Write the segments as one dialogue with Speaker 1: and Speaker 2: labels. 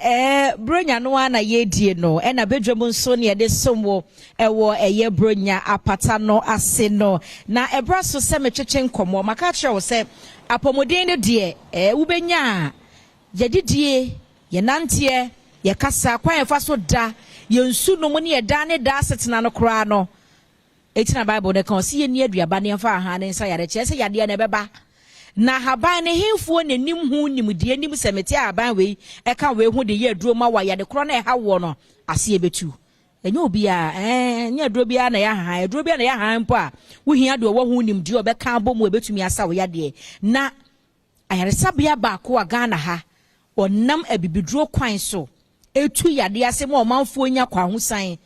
Speaker 1: Ɛɛ Buronya no ara na yɛredie no, ɛna badwam nso na yɛde som wo ɛwɔ ɛyɛ Buronya apata no ase no. Na ɛbra so sɛ metwetwe nkɔmmɔ, maka akyerɛ wo sɛ apɔmuden no deɛ ɛɛ wobɛnya a, yɛdidie, yɛnanteɛ, yɛkasa, kwan yɛfa so da, yɛn nsu nom ne yɛ daa ne daa asetena no koraa no, Enti na Bible no ka, ɔse yɛnni aduaba na yɛmfa ahan no nsa yare, kyerɛ sɛ yadeɛ no ɛbɛba. Na ahaban no henfoɔ na nim ho nimdeɛ nim sɛ mete ahaban wei ɛka wei ho de yɛ aduro ma wo a yade korɔ no a ɛha woɔ no aseɛ bɛtu. Ɛnyɛ obiara, ɛɛ, ɛnyɛ aduro biara na ɛyɛ ahahan, aduro biara na ɛyɛ ahahan mpo a wohia deɛ ɔwɔ ho nimdeɛ a ɔbɛka abɔ mu a ɛbɛtumi asa wo yadeɛ. Na ayaresabea baako a Ghana ha ɔnam abibiduro kwan so ɛtu yadeɛ ase ma ɔmanfoɔ nya kwahosan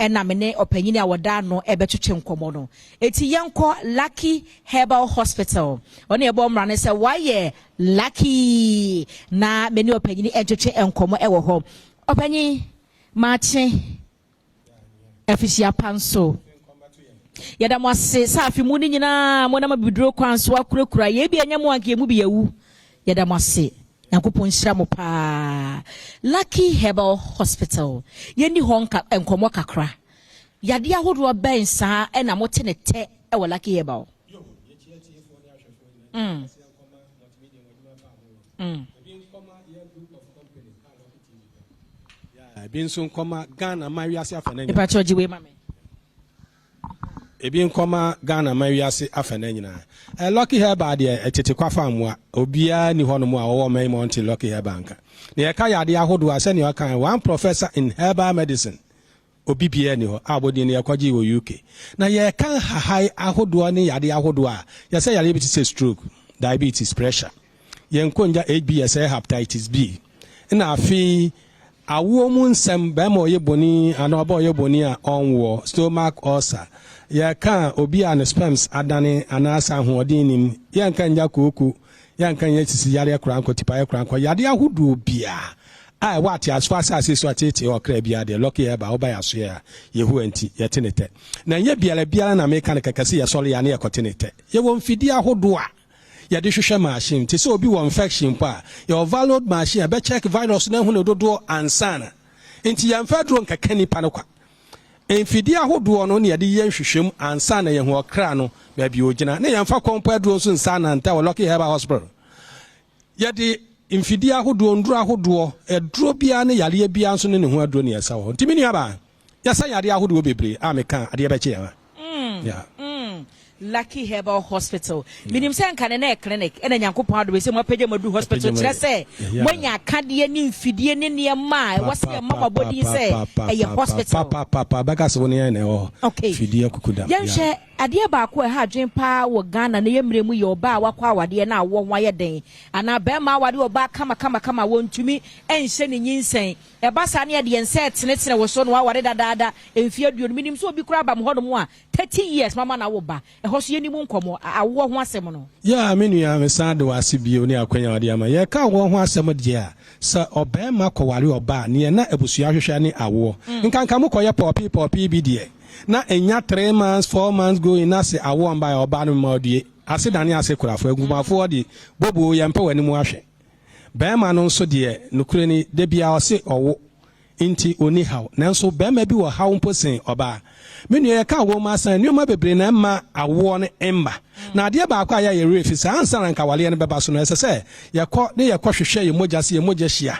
Speaker 1: ɛna me ne ɔpanyin a wɔda ano ɛbɛtwetwe nkɔmmɔ no. Eti yɛnkɔ Lucky Herbal Hospital. Ɔne ɛbɔ mmara no sɛ wayɛ Lucky na me ne ɔpanyin ɛntwetwe nkɔmmɔ ɛwɔ hɔ. Ɔpanyin, makye afihyia pa nso. Yɛda mo ase sɛ afe mu no nyinaa monam abibiduro kwan so akurakura yɛn bi ɛnyɛ mo anka yɛn mu bi awu. Yɛda mo ase. Nyankopɔn nhyira mo paa. Lucky Herbal Hospital, yɛnni hɔ nka nkɔmmɔ kakra. Yadeɛ ahodoɔ bɛn saa ɛna mote ne tɛ wɔ Lucky Herbal?
Speaker 2: Ebi nso nkɔma Ghana ma wiase afa no nyinaa.
Speaker 1: Mepakyɛw gye wei ma me.
Speaker 2: Ebi nkɔma Ghana ma wiase afa no nyinaa. Eh, Lucky Herbal deɛ tete kwafa mmoa. Obiara nni hɔnom a ɔwɔ ɔman yi mu a ɔnte Lucky Herbal nka. Na yɛka yadeɛ ahodoɔ a, sɛnea ɔkae, one professor in herbal medicine, obi biara nni hɔ a abɔdin no yɛkɔgyee wɔ UK. Na yɛka nhahae ahodoɔ ne yadeɛ ahodoɔ a, yɛsɛ yadeɛ bi te sɛ stroke, diabetes, pressure. Yɛn nkongya HB yɛsɛe hepatitis B. Nna afei awoɔ mu nsɛm, bɛrima ɔyɛ boni anaa ɔbaa ɔyɛ boni a ɔnwoɔ, stomach ulcer. Yɛka obi a ne sperms adane anaasɛ ahoɔden nnim, yɛnka nnya kooko, yɛnka nnya sisi yareɛ koraa nkɔ, tipaeɛ koraa nkɔ, yadeɛ ahodoɔ biara a ɛwɔ ateasefoɔ asase so ateetee ɔkra biara deɛ, Lucky Herbal, woba yɛn asoɛɛ a, Yehowa nti, yɛte ne tɛ. Na ɛnyɛ biara biara na meka no kɛkɛ sɛ yɛsɔre a na yɛkɔte ne tɛ. Yɛwɔ mfidie ahodoɔ a yɛde hwehwɛ machine. Te sɛ obi wɔ infection mpo a, yɛwɔ valod machine a ɛbɛ check virus no ahu ne dodoɔ ansa na. Nti yɛmfa aduro nkɛka nipa no kwa. Mfidie ahodoɔ no na yɛde yɛ nhwehwɛmu ansa na yɛahu ɔkra no baabi a ɔgyina. Ne yɛmfa kɔmpo aduro nso nsa nanta wɔ Lucky Herbal Hospital. Yɛde mfidie ahodoɔ, nnuro ahodoɔ, aduro biara ne yareɛ biara nso ne ne ho aduro na yɛsa wɔ hɔ. Nti me nuabaa, yɛsa yareɛ ahodoɔ bebree a meka a, adeɛ bɛkye yɛn a. Yeah.
Speaker 1: Mm, Lucky Herbal Hospital. Menim sɛ nka ne na yɛ clinic ɛna Nyankopɔn adom sɛ moapagya mo adu hospital kyerɛ sɛ moanya akadeɛ ne mfidie ne nneɛma a ɛwɔ sɛ yɛma mo abɔdin sɛ ɛyɛ hospital.
Speaker 2: Papaapa bɛka sɛ wo ne yɛn na ɛwɔ hɔ.
Speaker 1: Okay.
Speaker 2: Fidie kuku dam.
Speaker 1: Yɛnhwɛ adeɛ baako a ɛha adwene paa wɔ Ghana na yɛ mmerɛ mu yɛ ɔbaa a wakɔ awadeɛ na awoɔ ho ayɛ den anaa barima awadeɛ ɔbaa kama kama kama wɔntumi nhyɛ ne nyinsɛn. Ɛba saa na yɛde yɛn nsa retenetene wo so na woaware dadaada mfeɛ aduonu. Menim sɛ obi koraa aba mo hɔnom a 30 years mama no awo ba. Ɛhɔ so yɛnni mu nkɔmmɔ, awoɔ ho asɛm no.
Speaker 2: Yeah, me nua, mesan de wo ase bio ne akwanya a wode ama. Yɛreka awoɔ ho asɛm deɛ a, sɛ ɔbarima kɔware ɔbaa a, neɛ na abusua hwehwɛ ne awoɔ. Nkanka mokɔyɛ pɔɔpee pɔɔpee bi deɛ, na ɛnya three months, 4 months going na se awoɔ mbaeɛ a, ɔbaa no mema ɔdue. Ase dane ase korafoɔ, agumafoɔ de, boboo, yɛmpɛ w'anim ahwɛ. Barima no nso deɛ, nokorɛ ni, da biara ɔse ɔwo nti ɔnni haw. Nanso barima bi wɔ haw mpo sen ɔbaa. Me nua, yɛka awoɔ mu asɛm a, nneɛma bebree na ɛmma awoɔ no mma. Na adeɛ baako a ɛyɛ a yɛn werɛ fi sɛ, ansa na anka awareɛ no bɛba so no, ɛsɛ sɛ yɛkɔ ne yɛkɔhwehwɛ yɛn mogya sɛ yɛn mogya hyia.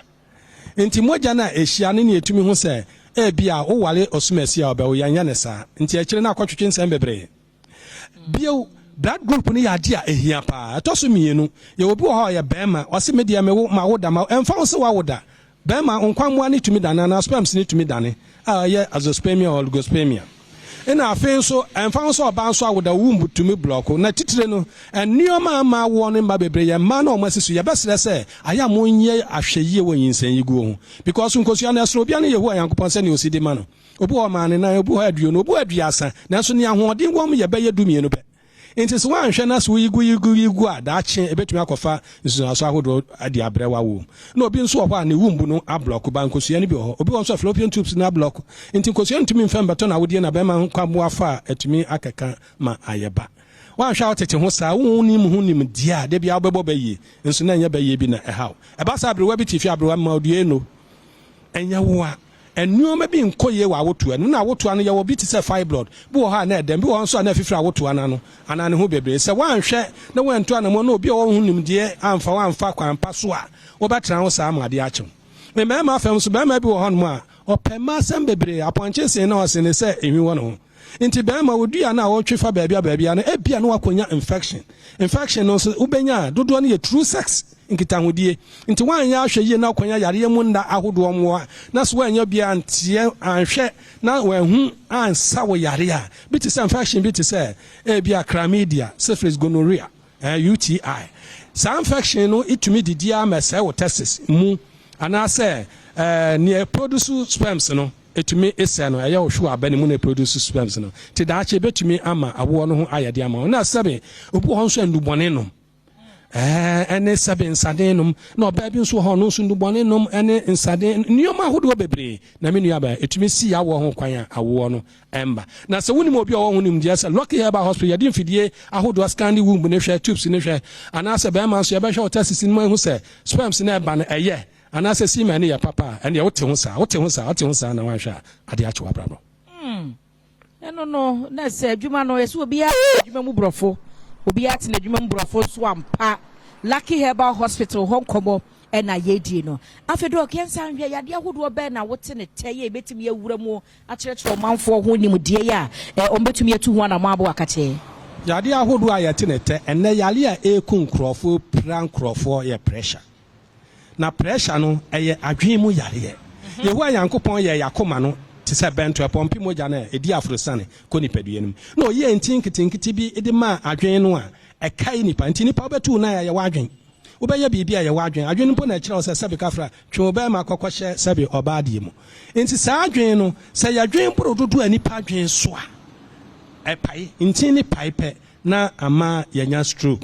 Speaker 2: Nti mogya no a ɛhyia no ne yɛtumi hu sɛ ebia woware ɔsomasi a ɔbɛwo. Yɛnyɛ no saa. Nti akyire no akɔtwetwe nsɛm bebree. Bio, blood group no yɛ adeɛ a ɛhia paa. Ɛtɔ so mmienu, yɛwɔ obi wɔ hɔ a ɔyɛ barima, ɔse me deɛ mewo, mawo da, mawo, ɛmfa ho sɛ woawo da, barima nkwammoa no tumi dane anaa sperms no tumi dane a ɛyɛ azoospermia or oligospermia. Ɛna afei nso, ɛmfa ho sɛ ɔbaa nso awo da, wo womb tumi blɔko. Na titire no, nneɛma a ɛma awoɔ no mma bebree yɛ mmaa no a wɔasi so. Yɛbɛsrɛ sɛ ayɛ a monyɛ ahwɛyie wɔ nyinsɛnyiguo ho because nkosua no ɛsono obiara ne Yehowa Nyankopɔn sɛnea ɔsi de ma no. Obi wɔ hɔ ɔmaa no nan, obi wɔ hɔ 20, obi wɔ hɔ 30, nanso nea ahoɔden wom yɛ bɛyɛ 12 pɛ. Enti sɛ woanhwɛ na sɛ woyi gu yi gu yi gu a, daakye ebetumi akɔfa nsunsuanso ahodoɔ de abrɛ w'awoɔ mu. Na obi nso wɔ hɔ a ne womb no ablɔko, ba nkosua no bi wɔ hɔ. Obi wɔ hɔ nso a fallopian tubes no ablɔko, enti nkosua no ntumi mfa mmɛtɔ n'awodeɛ na bɛrima nkwammoa fa a atumi akɛka ma ayɛ ba. Woanhwɛ a wotete ho saa, wonnim ho nimdeɛ a, da biara wobɛbɔ bayie, nso na ɛnyɛ bayie bi na ɛha wo. Ɛba saa a, aberewa bi te fie a, aberewa mma odue no. Ɛnyɛ wo a, nnoɔma bi nkɔ yie wɔ awotoa no mu. Na awotoa no, yɛwɔ bi te sɛ fibroid, bi wɔ hɔ a na ɛdɛm, bi wɔ hɔ nso a na afifiri awotoa no ano anaa ne ho bebree. Sɛ woanhwɛ na woantu anammɔn na obi a ɔwɔ ho nimdeɛ amfa wo amfa kwan pa so a, wobɛtena ho saa ma adeɛ akye wo. Mmarima fam nso, barima bi wɔ hɔnom a, ɔpɛ mma asɛm bebree, apɔnkye sen na ɔsen ne sɛ nhwi wɔ ne ho. Nti barima, wo dua no a wotwe fa baabi a baabi a no, ebia na woakɔnya infection. Infection no nso, wobɛnya a, dodoɔ no yɛ through sex, nkitahodie. Nti woanyɛ ahwɛ yie na wokɔnya yareɛ mu nna ahodoɔ mmoa, na sɛ woannya obi anteɛ, anhwɛ na wanhu ansa wo yareɛ a, bi te sɛ infection bi te sɛ ebia chlamydia, syphilis, gonorrhea, UTI. Saa infection no tumi didi ara ma ɛsɛe wo testis mu anaasɛ nea ɛproduce sperms no, ɛtumi sɛe no, ɛyɛ wo hwewa aba no mu na ɛproduce sperms no. Nti daakye ɛbɛtumi ama awoɔ no ho ayɛ den ama wo. Na sɛbe obi wɔ hɔ nso a nnubɔne nom ɛne sɛbe nsaden nom, na ɔbaa bi nso wɔ hɔ ɔno nso nnubɔne nom ɛne nsaden nneɛma ahodoɔ bebree. Na me nuabaa, ɛtumi si awoɔ ho kwan a awoɔ no ɛmba. Na sɛ wonim obi a ɔwɔ ho nimdeɛ sɛ Lucky Herbal Hospital yɛde mfidie ahodoɔ scan ne womb no hwɛ, tubes no hwɛ, anaasɛ bɛrima nso yɛbɛhwɛ wo testes no mu ahu sɛ sperms no ɛba no ɛyɛ anaasɛ semen no yɛ papa a, ɛndeɛ wote ho saa, wote ho saa, wote ho saa na woanhwɛ a adeɛ akye w'abrabɔ.
Speaker 1: Hmm. Ɛno no, na sɛ adwuma no, yɛsɛ obiara te n'adwuma mu borɔfo, obiara te n'adwuma mu borɔfo nso ampa. Lucky Herbal Hospital hɔ nkɔmmɔ ɛna yɛdie no. Afei dɔk, yɛnsan nhwɛ yadeɛ ahodoɔ bɛn na wote ne tɛ yɛ ɛbɛtumi awura mu akyerɛkyerɛ ɔmanfoɔ ho nimdeɛ yi a wɔbɛtumi atu ho anammɔn aboa akakyɛ.
Speaker 2: Yadeɛ ahodoɔ a yɛte ne tɛ ɛnnɛ, yareɛ a ɛreku nkorɔfoɔ, pira nkorɔfoɔ yɛ pressure. Na pressure no, ɛyɛ adwene mu yareɛ. Yehowa Nyankopɔn yɛɛ yɛn akoma no te sɛ bɛnto, ɛpɔmpe mogya no a ɛdi aforosiane kɔ nipadua no mu. Na ɔyɛɛ ntin nketenkete bi de maa adwene no a ɛkae nipa. Nti nipa wobɛtu wo nan a, ɛyɛ w'adwene. Wobɛyɛ biribi a ɛyɛ w'adwene. Adwene no mpo na ɛkyerɛ wo sɛ sɛbe kafra, twe wo bɛrima kɔ kɔhyɛ sɛbe ɔbaa deɛ mu. Nti saa adwene no, sɛ yɛdwen boro dodoɔ a nipa dwen so a, ɛpae. Ntin no pae pɛ na ama yɛanya stroke.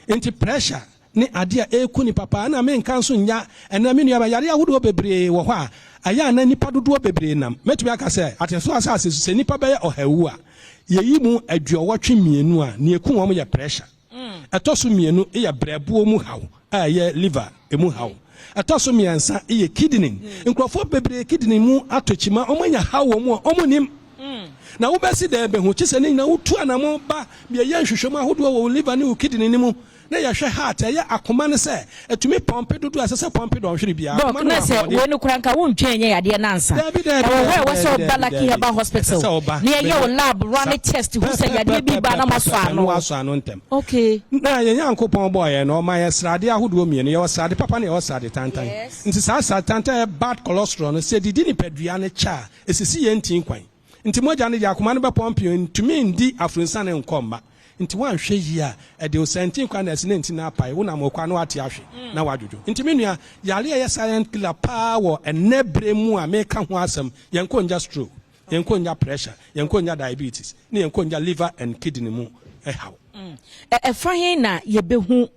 Speaker 2: Nti pressure ne adeɛ a ɛreku nipa paa. Ɛna menka nso nnya ɛnɛ me nuaba, yareɛ ahodoɔ bebree wɔ hɔ a ɛyɛ a na nipa dodoɔ bebree nam. Mɛtumi aka sɛ ateso asase so sɛ nipa bɛyɛ ɔhawu a, yɛyi mu 82 a, nea ɛku wɔn yɛ pressure. Ɛtɔ so mmienu yɛ brɛboɔ mu haw a ɛyɛ liver mu haw. Ɛtɔ so mmiɛnsa yɛ kidney. Nkurɔfoɔ bebree kidney mu atɔ kyima, wɔanya haw wɔ mu a wɔnnim. Na wobɛsi dɛn bɛhu? Kye sɛ ne nyinaa wotu anamɔn ba bɛyɛ nhwehwɛmu ahodoɔ wɔ wo liver ne wo kidney no mu na yɛhwɛ heart, ɛyɛ akoma no sɛ ɛtumi pɔmpe dodoɔ a ɛsɛ sɛ pɔmpe dɔnhwere biara.
Speaker 1: Doc,
Speaker 2: Akoma no
Speaker 1: na
Speaker 2: wɔ
Speaker 1: sɛ
Speaker 2: ahoɔden.
Speaker 1: wei no koraa nka wontwɛn nyɛ yadeɛ no ansa.
Speaker 2: Daabi, daabi,
Speaker 1: Ɛwɔ hɔ a
Speaker 2: daabi,
Speaker 1: ɛwɔ sɛ
Speaker 2: daabi,
Speaker 1: woba
Speaker 2: daabi,
Speaker 1: Lucky
Speaker 2: daabi.
Speaker 1: Herbal
Speaker 2: Ɛsɛ
Speaker 1: Hospital
Speaker 2: sɛ woba
Speaker 1: na yɛyɛ wo
Speaker 2: bɛyɛ
Speaker 1: lab,
Speaker 2: sa
Speaker 1: run test, hu sɛ yadeɛ bi reba a na moasɔ
Speaker 2: pɛpɛpɛpɛpɛpɛ na
Speaker 1: ano.
Speaker 2: woasɔ ano ntɛm.
Speaker 1: Okay.
Speaker 2: Na yɛn Nyankopɔn bɔɔ yɛn no, ɔmaa yɛn sradeɛ ahodoɔ mmienu. Yɛwɔ srade papa na yɛwɔ srade tantan.
Speaker 1: Yes.
Speaker 2: Nti saa srade tantan a ɛyɛ bad cholesterol no, sɛ ɛdidi nipadua no kyɛ a, ɛsisi yɛn ntin kwan. Nti mogya no deɛ akoma no bɛpɔmpe o, ɛntumi ndi aforosiane nkɔ mma. Nti woanhwɛ yie a, ɛde wo sɛnten kwan na ɛse na nti no apae, wonam wo kwan na woate ahwe na woadwodwo. Nti me nua, yareɛ a ɛyɛ silent killer paa wɔ ɛnnɛ berɛ mu a meka ho asɛm, yɛnkɔ nnya stroke, yɛnkɔ nnya pressure, yɛnkɔ nnya diabetes, ne yɛnkɔ nnya liver and kidney mu haw.
Speaker 1: Ɛfa he na yɛbɛhu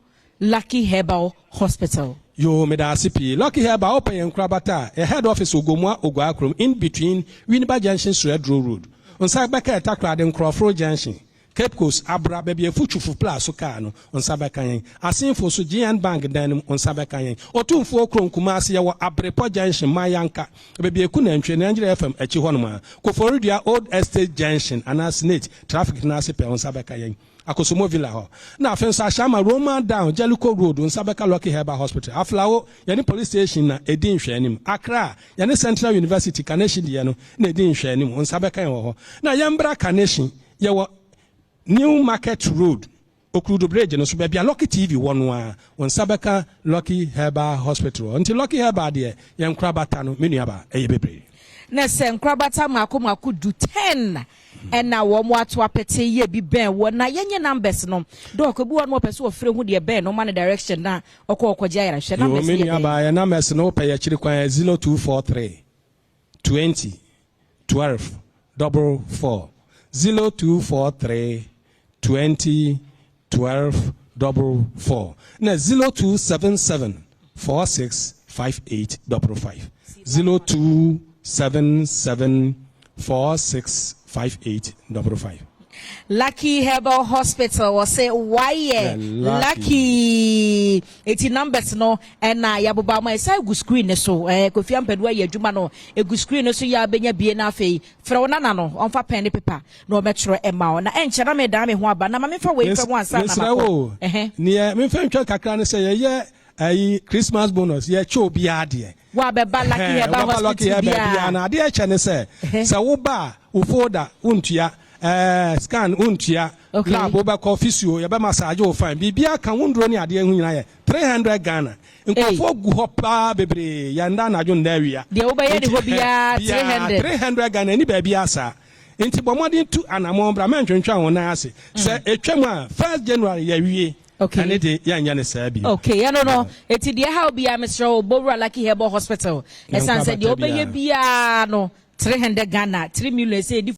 Speaker 1: Lucky Herbal Hospital?
Speaker 2: Yoo medaase pii. Lucky Herbal wopɛ yɛn nkorabata a, yɛ head office wɔ Gomoa Oguaa kurom in between Winneba junction Suaduro road. Nsa bɛka yɛ Takoradi Nkorɔforo junction, Cape Coast, Abra baabi a Futufu pla so kaa no, nsa bɛka yɛn. Asenfo so GN Bank dan no mu, nsa bɛka yɛn. Otumfoɔ kurom Kumasi yɛwɔ Abrepɔ junction Mayanka baabi a Eku Nantwie, Nigeria FM akyi hɔnom a. Koforidua Old Estate junction anaa Senate traffic no ase pɛɛ, nsa bɛka yɛn. Akosombo Villa hɔ. Na afei nso Ashama, Roman Down, Jellicoe Road, wo nsa bɛka Lucky Herbal Hospital. Aflao, yɛne Police Station na ɛdi nhwɛanim. Accra, yɛne Central University, Kaneshie deɛ no, na ɛdi nhwɛanim. Wo nsa bɛka yɛn wɔ hɔ. Na yɛmbra Kaneshie, yɛwɔ New Market Road, Okurudu Bridge no so, baabi a Lucky TV wɔ no ara, wo nsa bɛka Lucky Herbal Hospital hɔ. Nti Lucky Herbal deɛ, yɛn nkorabata no, me nuabaa, ɛyɛ bebree.
Speaker 1: Na sɛ nkorabata mmaako mmaako du, ten, Ɛna wɔn ato apete yɛ bi bɛn wɔ na yɛnyɛ numbers no dɔk ebi wɔ no ɔpɛ sɛ ɔfrɛ hu deɛ bɛn no ɔma no direction na ɔkɔ ɔkɔgye ayarehwɛ numbers
Speaker 2: Yoo
Speaker 1: yɛ
Speaker 2: me nua
Speaker 1: dɛn.
Speaker 2: baa yɛ numbers no wopɛ yɛ akyiri kwan yɛ 0243 20 12 double 4 0243 20 12 double 4 na 0277 46 58 double 5 0277 46 58 double 5.
Speaker 1: Lucky Herbal Hospital wɔsɛ wayɛ lucky. Eti numbers no ɛna yɛabobɔ ama ɛsan gu screen ne so. Kofi Ampadu ayɛ adwuma no egu screen no so yɛ abɛnya bie. Na afei frɛ wo nana no, ɔmfa pen ne paper na ɔmɛtwerɛ ɛma wo. Na ɛnkyɛ na medan me ho aba na ma memfa wei mfɛ ho ansa na
Speaker 2: Mesrɛ wo, neɛ memfa ntwa kakra ne sɛ yɛyɛ ayi Christmas bonus, yɛkyɛ obiara deɛ.
Speaker 1: Wabɛba Lucky Herbal Hospital biara.
Speaker 2: Na adeɛ kyɛ ne sɛ sɛ woba a, wo folder wontua, scan wontua, lab wobɛkɔ, physio yɛbɛ massage wo fine, biribiara ka wo nduro ne adeɛ ho nyinaa yɛ 300 Ghana. Nkurɔfoɔ gu hɔ paa bebree, yɛnda anadwo nda awia.
Speaker 1: Deɛ wobɛyɛ ne hɔ biara 300.
Speaker 2: 300 Ghana ani baabi asa, nti bɔ mmɔden tu anammɔn bra, mɛntwentwɛn wo nan ase sɛ ɛtwam a 1 January yɛwie. Ɛne de yɛnyɛ ne saa bi.
Speaker 1: Okay, ɛno no eti deɛ ha obiara, mesrɛ wo, bowura Lucky Herbal Hospital, ɛsiane sɛ deɛ wobɛyɛ biara no 300 Ghana, 3 million sɛ ɛdi.